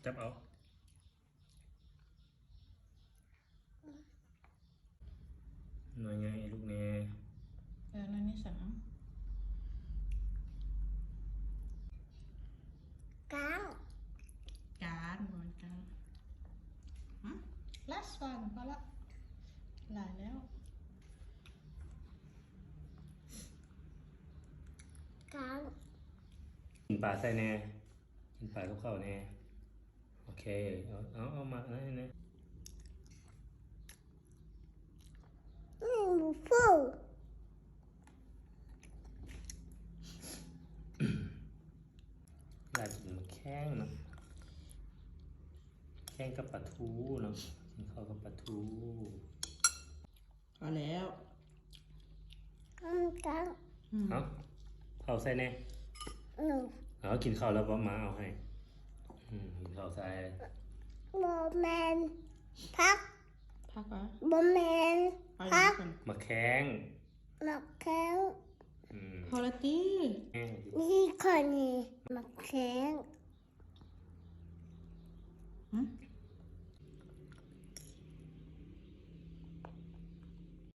ຈັບເອົາ ໜ່ວຍໃຫຍ່ໃຫ້ລູກແດ່. ເອີ ໜ່ວຍນີ້ຊັ້ນເອົາ. ກາງ ກາງ ບໍ່ແມ່ນກາງ. ຫຶ last one ພໍລະ ຫຼາຍແລ້ວ. ກາງ ກິນປາໃສ່ແດ່ ກິນປາກັບເຂົ້າແດ່. ໂອເຄ ເອົາ ເອົາ ເອົາໝາກນັ້ນໃຫ້ແດ່. ອືມ ຟູ ລາວກິນໝາກແຂ້ງເນາະ ແຂ້ງກັບປາທູເນາະ ກິນເຂົ້າກັບປາທູ. ພໍແລ້ວ. ອືມ ກາງ ອືມ ເອົາ ເຂົ້າໃສ່ແດ່. ອືມ ເອົາ ກິນເຂົ້າແລ້ວບໍ່ ມາເອົາໃຫ້. ອືມ ກິນເຂົ້າໃສ່. ບໍ່ແມ່ນຜັກ ຜັກຫວາ? ບໍ່ແມ່ນຜັກ ໝາກແຂ້ງ ໝາກແຂ້ງ. ອືມ ພໍລະຕິ ແມ່ນ ນີ້ຂ້ອຍນີ້ ໝາກແຂ້ງ. ຫຶ